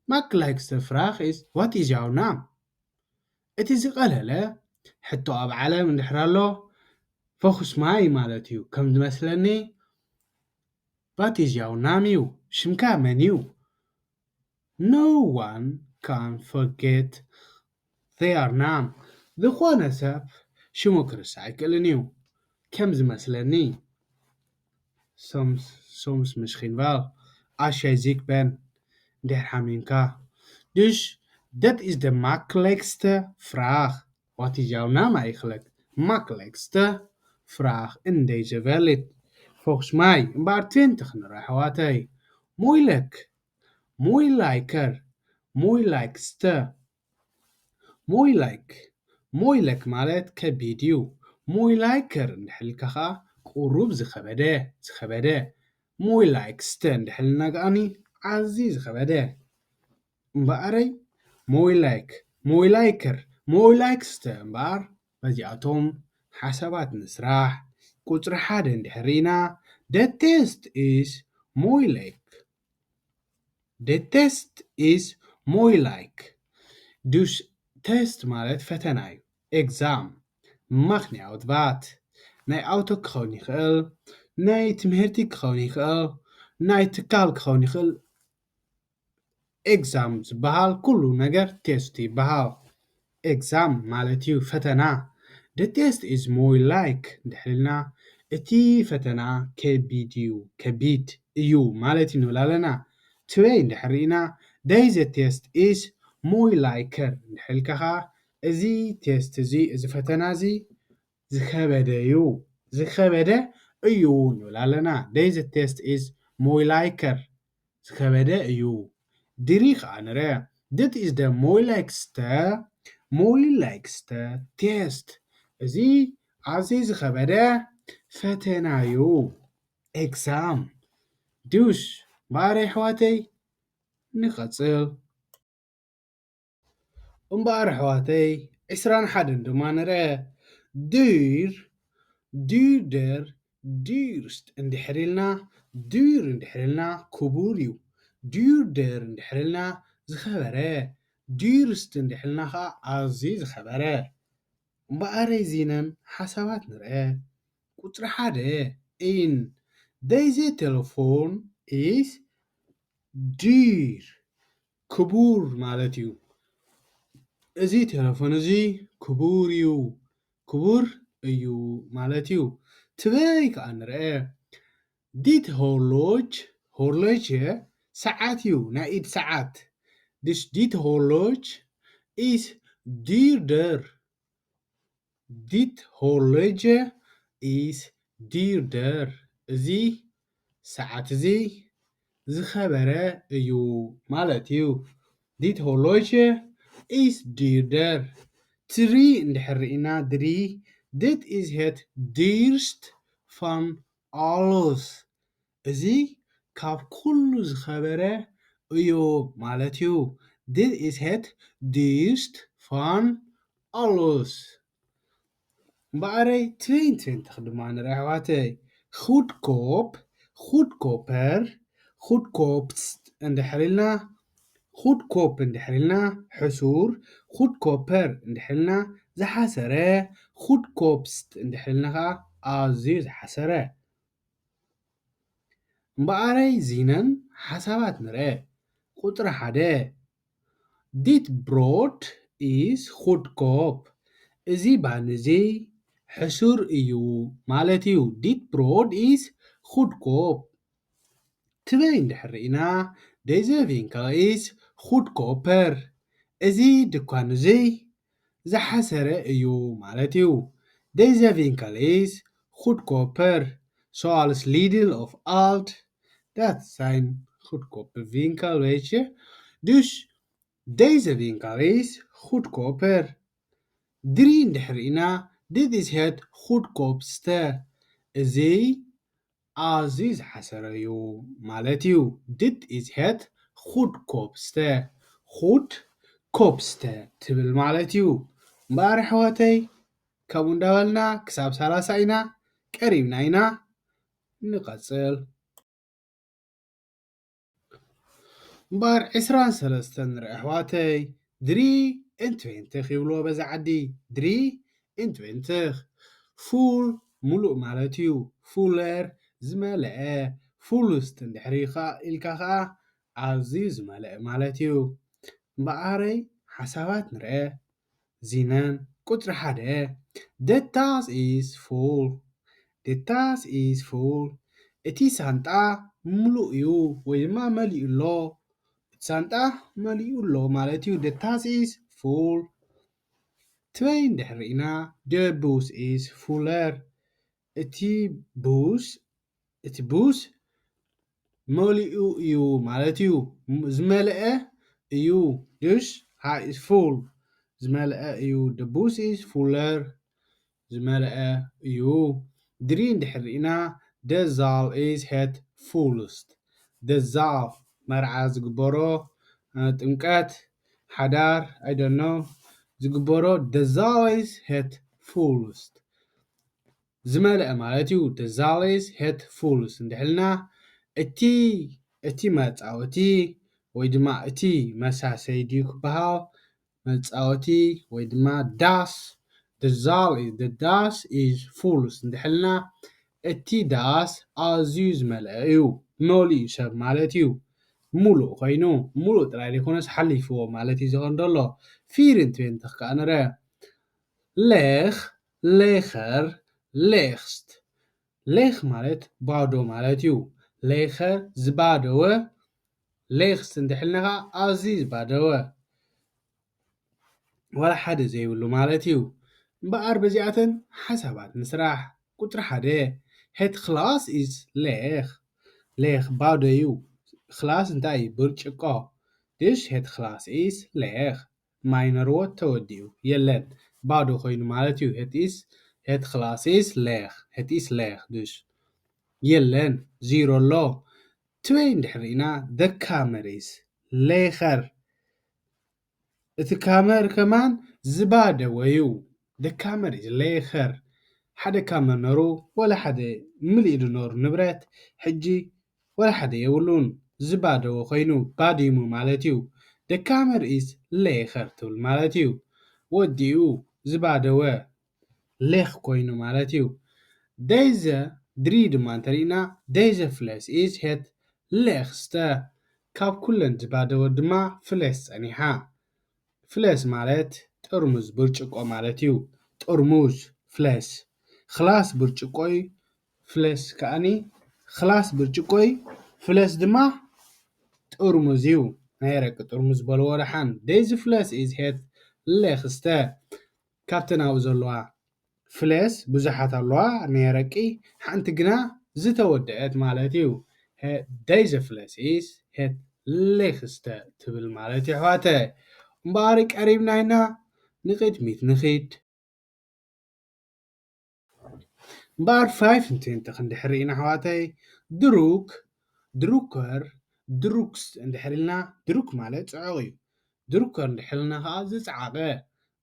Makkelijkste vraag is: wat is jouw naam? እቲ ዝቐለለ ሕቶ ኣብ ዓለም እንድሕር ኣሎ፣ ፈኹስ ማይ ማለት እዩ። ከም ዝመስለኒ፣ Wat is jouw naam እዩ? ሽምካ መን እዩ? No one can forget their name. ዝኾነ ሰብ ሽሙ ክርስዕ ኣይክእልን እዩ። ከም ዝመስለኒ፣ some soms misschien wel. Als jij ziek bent, እንድሕር ሓሚምካ። Dus, dat is de makkelijkste vraag. Wat is jouw naam eigenlijk? Makkelijkste vraag in deze wereld. Volgens mij, እምበኣር ትዌንቲ ክንርኢ ኣሕዋተይ። Moeilijk. Moeilijker. Moeilijkste. Moeilijk. Moeilijk ማለት ከቢድ እዩ። Moeilijker እንድሕር ኢልካ ኸዓ ቁሩብ ዝኸበደ፣ ዝኸበደ። Moeilijkste እንድሕር ኢልና ከዓኒ ኣዝዩ ዝኸበደ። እምበኣረይ moeilijk፣ moeilijker፣ moeilijkste እምበኣር በዚኣቶም ሓሳባት ንስራሕ። ቁፅሪ ሓደ እንድሕር ርኢና፣ de test is moeilijk. De test is moeilijk. Dus test ማለት ፈተና እዩ። Exam. Mag niet uit wat. ናይ ኣውቶ ክኸውን ይኽእል፣ ናይ ትምህርቲ ክኸውን ይኽእል፣ ናይ ትካል ክኸውን ይኽእል። Exam ዝበሃል ኩሉ ነገር test ይበሃል። Exam ማለት እዩ ፈተና። De test is moeilijk እንድሕር ኢልና እቲ ፈተና ከቢድ እዩ፣ ከቢድ እዩ ማለት እዩ ንብል ኣለና። ትበይ እንድሕር ርኢና፣ deze test is moeilijker እንድሕር ኢልካ ኸዓ እዚ test እዚ፣ እዚ ፈተና እዚ ዝኸበደ እዩ፣ ዝኸበደ እዩ ንብል ኣለና። Deze test is moeilijker ዝኸበደ እዩ። ድሪ ኸዓ ንረ፣ dit is de moeilijkste, moeilijkste test. እዚ ኣዝዩ ዝኸበደ ፈተና እዩ። Exam. Dus እምበኣር ኣሕዋተይ ንቐጽል። እምበኣር ኣሕዋተይ ዕስራን ሓደን ድማ ንረ። Duur, duurder, duurst እንድሕር ኢልና፣ duur እንድሕር ኢልና ክቡር እዩ። Duurder እንድሕር ኢልና ዝኸበረ፣ duurst እንድሕር ኢልና ኸዓ ኣዝዩ ዝኸበረ። እምበኣረይ ዚነን ሓሳባት ንርአ። ቁፅሪ ሓደ፣ in deze telefoon is duur፣ ክቡር ማለት እዩ። እዚ ቴሌፎን እዚ ክቡር እዩ፣ ክቡር እዩ ማለት እዩ። ትበይ ከዓ ንርአ። Dit horloge፣ horloge ሰዓት እዩ፣ ናይ ኢድ ሰዓት። Dus dit horloge is duurder. Dit horloge is duurder. እዚ ሰዓት እዚ ዝኸበረ እዩ ማለት እዩ። Dit horloge is duurder. ትሪ እንድሕር ርኢና፣ ድሪ፣ dit is het duurst van alles. እዚ ካብ ኩሉ ዝኸበረ እዩ ማለት እዩ። Dit is het duurst van alles. እምበኣረይ ትሬን ትሬን ተኽ ድማ ንርኢ ኣሕዋተይ። Goedkoop፣ goedkoper፣ goedkoopst እንድሕር ኢልና፣ goedkoop እንድሕር ኢልና ሕሱር፣ goedkoper እንድሕር ኢልና ዝሓሰረ፣ goedkoopst እንድሕር ኢልና ከዓ ኣዝዩ ዝሓሰረ። እምበኣረይ ዚነን ሓሳባት ንርአ። ቁፅሪ ሓደ፣ Dit brood is goedkoop። እዚ ባኒ እዚ ሕሱር እዩ ማለት እዩ። Dit brood is goedkoop። ትበይ እንድሕር ርኢና፣ deze winkel is goedkoper። እዚ ድኳን እዚ ዝሓሰረ እዩ ማለት እዩ። Deze winkel is goedkoper, zoals Lidl of Aldi. Dat zijn goedkope winkel, weet je. Dus deze winkel is goedkoper. ድሪ እንድሕር ርኢና፣ dit is het goedkoopste። እዚ ኣዝዩ ዝሓሰረ እዩ ማለት እዩ። Dit is het goedkoopste. Goedkoopste ትብል ማለት እዩ። እምበኣር ኣሕዋተይ፣ ከምኡ እንዳበልና ክሳብ ሰላሳ ኢና ቀሪብና ኢና። ንቐጽል። እምበኣር ዕስራን ሰለስተን ንርኢ ኣሕዋተይ፣ ድሪ ኤን ትዌንትኽ ይብልዎ በዛ ዓዲ። ድሪ ኤን ትዌንትኽ። ፉል ሙሉእ ማለት እዩ። ፉለር ዝመልአ። ፉሉስት እንድሕር ኢኻ ኢልካ ኸዓ ኣዝዩ ዝመልአ ማለት እዩ። እምበኣረይ ሓሳባት ንርአ። ዚነን ቁፅሪ ሓደ፣ the tas is full። The tas is full። እቲ ሳንጣ ምሉእ እዩ ወይ ድማ መሊኡ ኣሎ። እቲ ሳንጣ መሊኡ ኣሎ ማለት እዩ። The task is full። ትበይ እንድሕር ርኢና the bus is fuller። እቲ ቡስ እቲ ቡስ መሊኡ እዩ ማለት እዩ። ዝመልአ እዩ። Dus hij is full። ዝመልአ እዩ። The bus is fuller። ዝመልአ እዩ። ድሪ እንድሕር ርኢና the zaal is het fullst። The zaal መርዓ ዝግበሮ ጥምቀት ሓዳር I don't know ዝግበሮ the zaal is het fullst። ዝመልአ ማለት እዩ። The zaal is het fullst እንድሕልና እቲ እቲ መጻወቲ ወይ ድማ እቲ መሳሰይ ድዩ ክበሃል መጻወቲ ወይ ድማ ዳስ the zaal is the das is fullst እንድሕልና እቲ ዳስ ኣዝዩ ዝመልአ እዩ። መሊኡ ሰብ ማለት እዩ። ሙሉእ ኮይኑ ሙሉእ ጥራይ ዘይኮነስ ሓሊፍዎ ማለት እዩ ዝኸውን ዘሎ። ፊርን ትቤንትኽ ከዓ ንረ ሌኽ ሌኸር ሌኽስት ሌኽ ማለት ባዶ ማለት እዩ። ሌኸ ዝባደወ ሌኽስት እንድሕልና ከዓ ኣዝዩ ዝባደወ ዋላ ሓደ ዘይብሉ ማለት እዩ። እምበኣር በዚኣተን ሓሳባት ንስራሕ። ቁፅሪ ሓደ het glas is leeg። ሌኽ ባዶ እዩ። ክላስ እንታይ እዩ? ብርጭቆ። Dus het glas is leeg። ማይ ነርዎ ተወዲኡ የለን ባዶ ኮይኑ ማለት እዩ። Het is het glas is leeg። Het is leeg dus የለን ዚሮ ኣሎ። ትበይ እንድሕር ርኢና the kamer is leger። እቲ ካመር ከማን ዝባደወ እዩ። The kamer is leger። ሓደ ካመር ነሩ ወላ ሓደ ምልእ ኢሉ ነሩ ንብረት ሕጂ ወላ ሓደ የብሉን። ዝባደወ ኮይኑ ባዲሙ ማለት እዩ። The kamer is leger ትብል ማለት እዩ። ወዲኡ ዝባደወ ሌኽ ኮይኑ ማለት እዩ። Deze drie ድማ እንተሪእና deze fles is het leegste። ካብ ኩለን ዝባደወ ድማ ፍለስ ጸኒሓ። ፍለስ ማለት ጥርሙዝ ብርጭቆ ማለት እዩ። ጥርሙዝ ፍለስ ክላስ ብርጭቆ እዩ። ፍለስ ከኣኒ ክላስ ብርጭቆ እዩ። ፍለስ ድማ ጥርሙዝ እዩ። ናይ ኣረቂ ጥርሙዝ በልዎ ደሓን። Deze fles is het leegste። ካብተን ኣብኡ ዘለዋ ፍለስ ብዙሓት ኣለዋ ናይ ኣረቂ ሓንቲ ግና ዝተወደአት ማለት እዩ። Deze fles is het leegste ትብል ማለት እዩ ኣሕዋተ። እምበኣር ቀሪብና ኢና ንቕድሚት ንኺድ። እምበኣር five and twenty ክንድሕር ርኢና ኣሕዋተይ ድሩክ ድሩከር ድሩክስ እንድሕር ኢልና ድሩክ ማለት ጽዑቕ እዩ። ድሩከር እንድሕር ኢልና ከዓ ዝጸዓቐ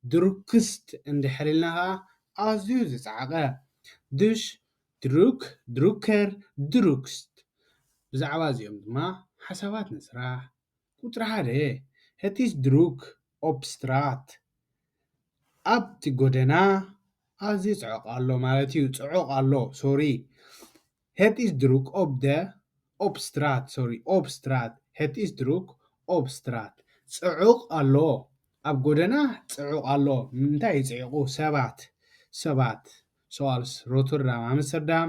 ድሩክስት እንድሕር ኢልና ከዓ ኣዝዩ ዝጸዓቐ። Dus druk, drukker, drukst። ብዛዕባ እዚኦም ድማ ሓሳባት ንስራሕ። ቁጽሪ ሓደ Het is druk op straat። ኣብቲ ጎደና ኣዝዩ ጽዑቕ ኣሎ ማለት እዩ። ጽዑቕ ኣሎ sorry። Het is druk op de op straat sorry op straat Het is druk op straat። ጽዑቕ ኣሎ ኣብ ጎደና ጽዑቕ ኣሎ። እንታይ እዩ ጽዑቑ? ሰባት ሰባት። Zoals Rotterdam, Amsterdam.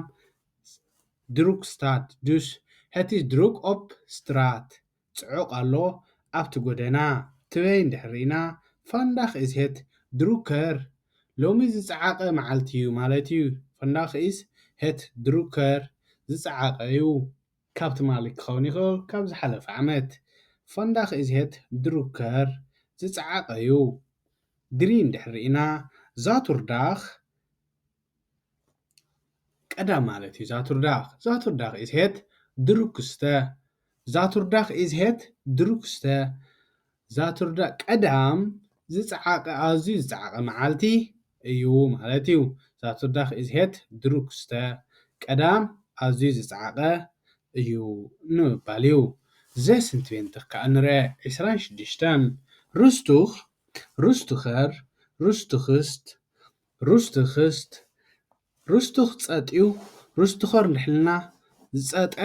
Druk staat dus Het is druk op straat። ጽዑቕ ኣሎ ኣብቲ ጎደና። ትበይ እንድሕር ርኢና Vandaag is het drukker። ሎሚ ዝጸዓቐ መዓልቲ እዩ ማለት እዩ። Vandaag is het drukker። ዝጸዓቐ እዩ። ካብ ትማሊ ክኸውን ይኽእል ካብ ዝሓለፈ ዓመት። Vandaag is het drukker። ዝጸዓቐ እዩ። Drie እንድሕር ርኢና Zaterdag ቀዳም ማለት እዩ። Zaterdag Zaterdag is het drukste። Zaterdag is het drukste። Zaterdag ቀዳም ዝጸዓቐ ኣዝዩ ዝጸዓቐ መዓልቲ እዩ ማለት እዩ። Zaterdag is het drukste። ቀዳም ኣዝዩ ዝጸዓቐ እዩ ንምባል እዩ። Zes en twintig ከዓ ንርአ ዕስራን ሽዱሽተን rustig rustiger rustigst rustigst rustig ጸጥ እዩ። Rustiger እንድሕልና ዝጸጠ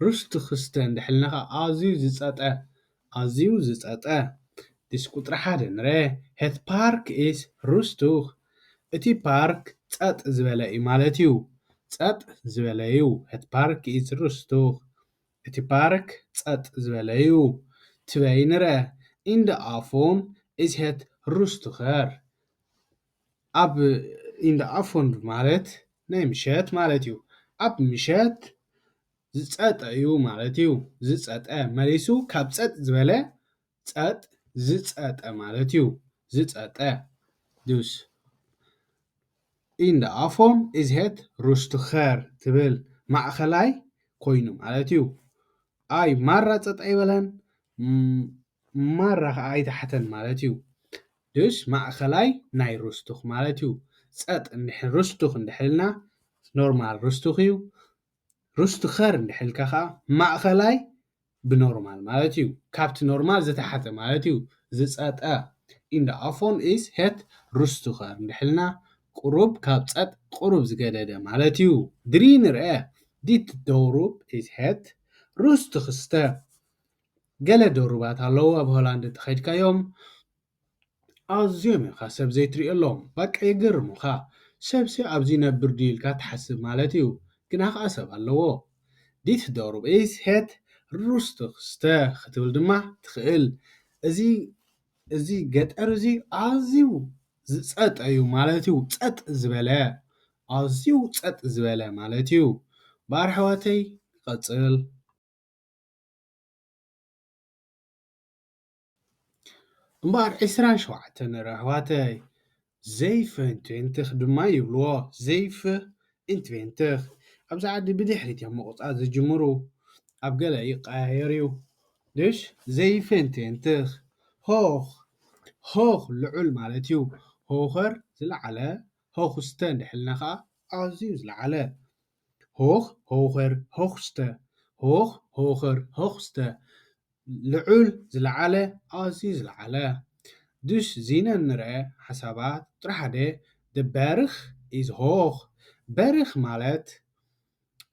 rustigste እንድሕልና ከዓ ኣዝዩ ዝጸጠ ኣዝዩ ዝጸጠ። Dus ቁጽሪ ሓደ ንርአ Het park is rustig። እቲ ፓርክ ጸጥ ዝበለ እዩ ማለት እዩ። ጸጥ ዝበለ እዩ። Het park is rustig. እቲ ፓርክ ጸጥ ዝበለ እዩ። Twee ንርአ. In de avond is het rustiger. ኣብ in de avond ማለት ናይ ምሸት ማለት እዩ። ኣብ ምሸት ዝጸጠ እዩ ማለት እዩ። ዝጸጠ መሊሱ ካብ ጸጥ ዝበለ ጸጥ ዝጸጠ ማለት እዩ። ዝጸጠ። Dus in de avond is het rustiger ትብል ማእኸላይ ኮይኑ ማለት እዩ። ኣይ ማራ ጸጥ ኣይበለን፣ ም-፣ ማራ ኸዓ ኣይተሓተን ማለት እዩ። Dus ማእኸላይ ናይ rustig ማለት እዩ። ጸጥ እንድሕር rustig እንድሕር ኢልና ኖርማል rustig እዩ። Rustiger እንድሕር ኢልካ ኸዓ ማእኸላይ ብኖርማል ማለት እዩ። ካብቲ ኖርማል ዝተሓተ ማለት እዩ። ዝጸጠ። In de avond is het rustiger እንድሕር ኢልና ቁሩብ ካብ ጸጥ ቁሩብ ዝገደደ ማለት እዩ። Drie ንርአ. Dit dorp is het rustigste. ገለ ደሩባት ኣለዉ ኣብ ሆላንድ እንተኸይድካዮም ኣዝዮም ኢኻ ሰብ ዘይትርእየሎም። በቃ የገርሙኻ። ሰብሲ ኣብዚ ይነብር ድዩ ኢልካ ትሓስብ ማለት እዩ። ግና ኸኣ ሰብ ኣለዎ። Dit dorp is het rustigste ክትብል ድማ ትኽእል። እዚ፣ እዚ ገጠር እዚ ኣዝዩ ዝጸጠ እዩ ማለት እዩ። ጸጥ ዝበለ፣ ኣዝዩ ጸጥ ዝበለ ማለት እዩ። እምበኣር ኣሕዋተይ፣ ይቐጽል። እምበኣር ዒስራን ሸውዓተን ንርኢ ኣሕዋተይ። Zevenentwintig ድማ ይብልዎ። Zevenentwintig። ኣብዚ ዓዲ ብድሕሪት እዮም ምቑጻር ዝጅምሩ። ኣብ ገለ ይቀያየር እዩ። Dus zevenentwintig. Hoog. Hoog ልዑል ማለት እዩ። Hoger ዝለዓለ፣ hoogste እንድሕር ኢልና ኸዓ ኣዝዩ ዝለዓለ። Hoog, hoger, hoogste. Hoog, hoger, hoogste. ልዑል፣ ዝለዓለ፣ ኣዝዩ ዝለዓለ። Dus እዚነ ንርአ ሓሳባት። ቁጽሪ ሓደ, de berg is hoog. በርኽ ማለት፣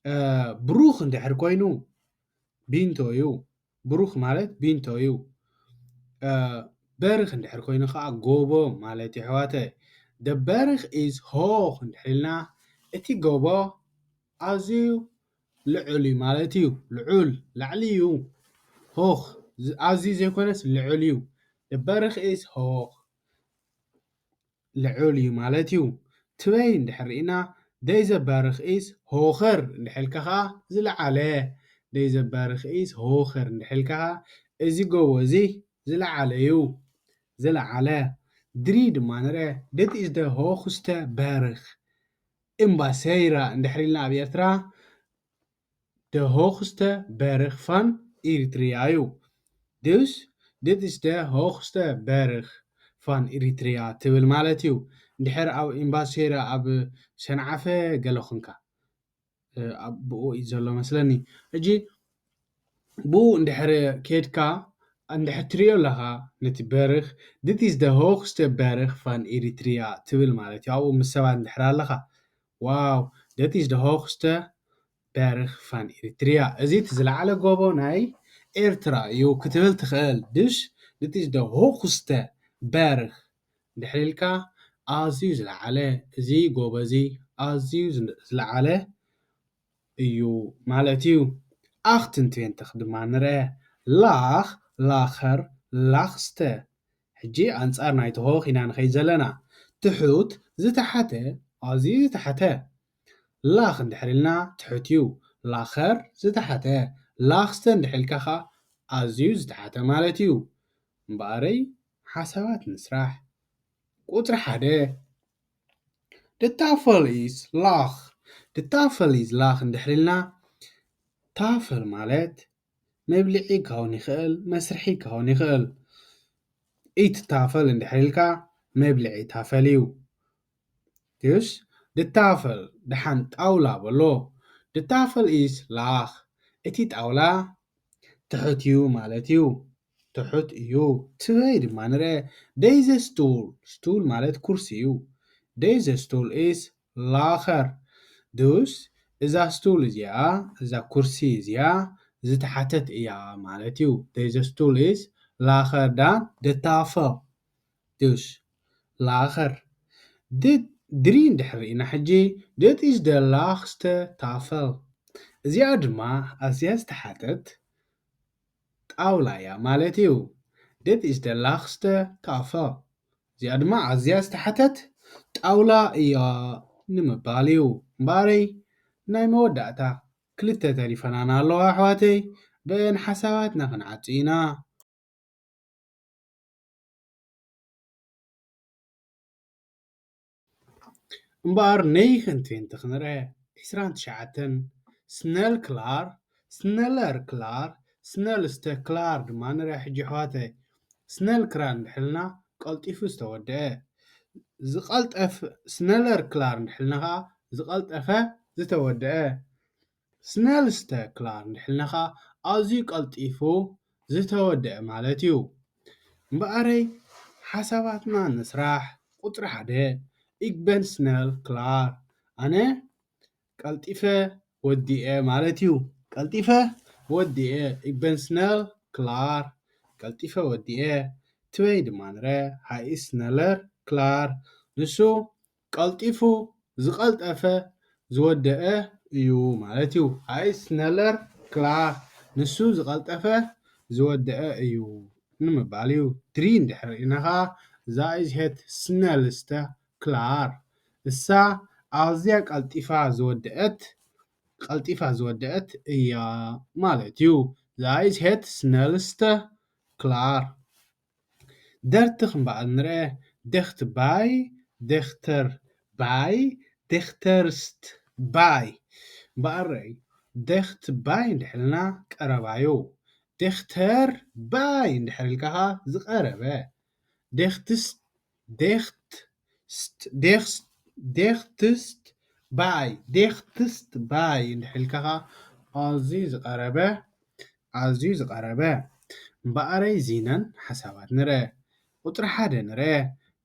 እ፣ ብሩኽ እንድሕር ኮይኑ ቢንቶ እዩ። ብሩኽ ማለት ቢንቶ እዩ። እ፣ በርኽ እንድሕር ኮይኑ ኸዓ ጎቦ ማለት እዩ ኣሕዋተይ። The berg is hoog እንድሕር ኢልና እቲ ጎቦ ኣዝዩ ልዑል እዩ ማለት እዩ። ልዑል፣ ላዕሊ እዩ። Hoog፣ ዝ-፣ ኣዝዩ ዘይኮነስ ልዑል እዩ። The berg is hoog። ልዑል እዩ ማለት እዩ። Twee እንድሕር ርኢና፣ deze berg is hoger እንድሕር ኢልካ ኸዓ ዝለዓለ። Deze berg is hoger እንድሕር ኢልካ ኸዓ እዚ ጎቦ እዚ ዝለዓለ እዩ። ዝለዓለ። Drie ድማ ንርአ። Dit is de hoogste berg. እምባ ሰይራ እንድሕር ኢልና ኣብ ኤርትራ፣ de hoogste berg van Eritrea እዩ። Dus dit is de hoogste berg van Eritrea ትብል ማለት እዩ። እንድሕር ኣብ እምባ ሰይራ ኣብ ሰንዓፈ ገለ ኾንካ፣ እ፣ ኣብ ብኡ እዩ ዘሎ መስለኒ። ሕጂ ብኡ እንድሕር ኬድካ፣ እንድሕር ትሪኦ ኣለኻ ነቲ በርኽ፣ this is the hoogste berg van Eritrea ትብል ማለት እዩ። ኣብኡ ምስ ሰባት እንድሕር ኣለኻ፣ ዋው፣ that is the hoogste berg van Eritrea። እዚ እቲ ዝለዓለ ጎቦ ናይ ኤርትራ እዩ ክትብል ትኽእል። Dus dit is de hoogste berg እንድሕር ኢልካ፣ ኣዝዩ ዝለዓለ፣ እዚ ጎቦ እዚ ኣዝዩ ዝን-፣ ዝለዓለ እዩ ማለት እዩ። Achtentwintig ድማ ንርአ። Laag, lager, laagste። ሕጂ ኣንጻር ናይቲ hoog ኢና ንኸይድ ዘለና። ትሑት፣ ዝተሓተ፣ ኣዝዩ ዝተሓተ። Laag እንድሕር ኢልና ትሑት እዩ። Lager ዝተሓተ። Laagste እንድሕር ኢልካ ኸኣ ኣዝዩ ዝተሓተ ማለት እዩ። እምበኣረይ ሓሳባት ንስራሕ። ቁጽሪ ሓደ፣ de tafel is laag። De tafel is laag እንድሕር ኢልና፣ ታፈል ማለት መብልዒ ክኸውን ይኽእል፣ መስርሒ ክኸውን ይኽእል። Eettafel እንድሕር ኢልካ፣ መብልዒ ታፈል እዩ። Dus de tafel፣ ደሓን ጣውላ በሎ። De tafel is laag። እቲ ጣውላ ትሑት እዩ ማለት እዩ። ትሑት እዩ። Twee ድማ ንርአ። Deze stoel፣ stoel ማለት ኩርሲ እዩ። Deze stoel is lager። Dus እዛ ስቱል እዚኣ፣ እዛ ኩርሲ እዚኣ ዝተሓተት እያ ማለት እዩ። Deze stoel is lager dan de tafel። Dus lager። Dit ድሪ እንድሕር ርኢና ሕጂ፣ dit is de laagste tafel። እዚኣ ድማ ኣዝያ ዝተሓተት ጣውላ እያ ማለት እዩ። Dit is de laagste tafel። እዚኣ ድማ ኣዝያ ዝተሓተት ጣውላ እያ ንምባል እዩ። እምበኣረይ ናይ መወዳእታ ክልተ ተሪፈናና ኣለዋ ኣሕዋተይ፣ ብአን ሓሳባትና ክንዓጹ ኢና። እምበኣር ናይ ክንትንት ክንርአ፣ ዕስራን ትሽዓተን፣ snel klaar፣ sneller klaar፣ snelste klaar ድማ ንርአ። ሕጂ ኣሕዋተይ፣ snel klaar እንድሕልና ቀልጢፉ ዝተወደአ፣ ዝቐልጠፍ፣ sneller klaar እንድሕልና ኸዓ ዝቐልጠፈ ዝተወደአ፣ snelste klaar እንድሕልና ኸዓ ኣዝዩ ቀልጢፉ ዝተወደአ ማለት እዩ። እምበኣረይ ሓሳባትና ንስራሕ። ቁጽሪ ሓደ፣ ik ben snel klaar። ኣነ ቀልጢፈ ወዲኤ ማለት እዩ። ቀልጢፈ ወዲኤ፣ ik ben snel klaar። ቀልጢፈ ወዲኤ። ትበይ ድማ ንረ፣ hij is sneller klaar። ንሱ ቀልጢፉ ዝቐልጠፈ ዝወደአ እዩ ማለት እዩ። Hij is sneller klaar። ንሱ ዝቐልጠፈ ዝወደአ እዩ ንምባል እዩ። ድሪ እንድሕር ርኢና ኸዓ፣ zij is het snelste klaar። እሳ ኣዝያ ቀልጢፋ ዝወደአት፣ ቀልጢፋ ዝወደአት እያ ማለት እዩ። Zij is het snelste klaar። ደርትኽ እምበኣር ንርአ፣ dichtbij፣ dichterbij፣ dichtst bij። እምበኣረይ፣ dichtbij እንድሕር ኢልና ቀረባ እዩ። Dichterbij እንድሕር ኢልካ ኸዓ ዝቐረበ። Dichtst፣ dichtst፣ dichtst፣ dichtst bij፣ dichtst bij እንድሕር ኢልካ ኸዓ ኣዝዩ ዝቐረበ፣ ኣዝዩ ዝቐረበ። እምበኣረይ ዚነን ሓሳባት ንርአ። ቁጽሪ ሓደ ንርአ።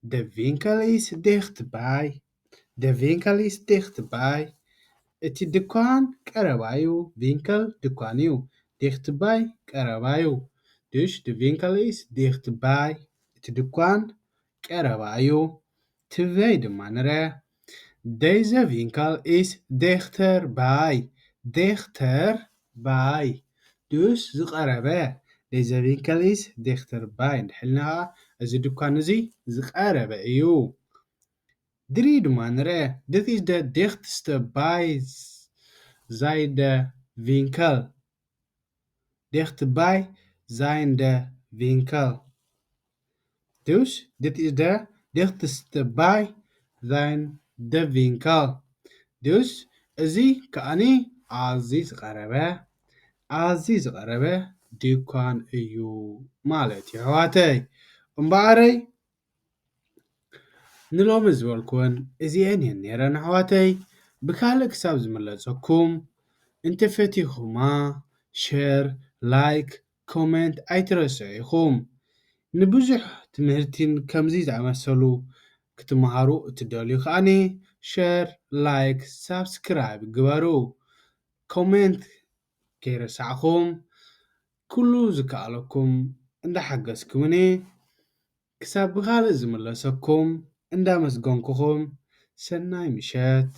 De winkel is dichtbij። De winkel is dichtbij። እቲ ድኳን ቀረባ እዩ። Winkel ድኳን እዩ። Dichtbij ቀረባ እዩ። Dus de winkel is dichtbij። እቲ ድኳን ቀረባ እዩ። ትበይ ድማ ንርአ። Deze winkel is dichterbij። Dichterbij። Dus ዝቐረበ። Deze winkel is dichterbij። እንድሕር ኢልና ኸዓ እዚ ድኳን እዚ ዝቐረበ እዩ። ድሪ ድማ ንርአ። Dit is de dichtste bij zijn de winkel። Dichtbij zijn de winkel። Dus dit is de dichtste bij zijn de winkel። Dus እዚ ከኣኒ ኣዝዩ ዝቐረበ፣ ኣዝዩ ዝቐረበ ድኳን እዩ ማለት እዩ ኣሕዋተይ። እምበኣረይ ንሎሚ ዝበልኩወን እዚኤን እየን ነይረን ኣሕዋተይ። ብካልእ ክሳብ ዝምለሰኩም እንተፈቲኹማ ሸር፣ ላይክ፣ ኮመንት ኣይትረስዑ ኢኹም። ንብዙሕ ትምህርቲን ከምዚ ዝኣመሰሉ ክትመሃሩ እትደልዩ ከኣኒ ሸር፣ ላይክ፣ ሳብስክራይብ ግበሩ። ኮመንት ከይረሳዕኹም ኩሉ ዝከኣለኩም እንዳሓገዝኩምኒ ክሳብ ብኻልእ ዝምለሰኩም እንዳመስገንኩኹም ሰናይ ምሸት።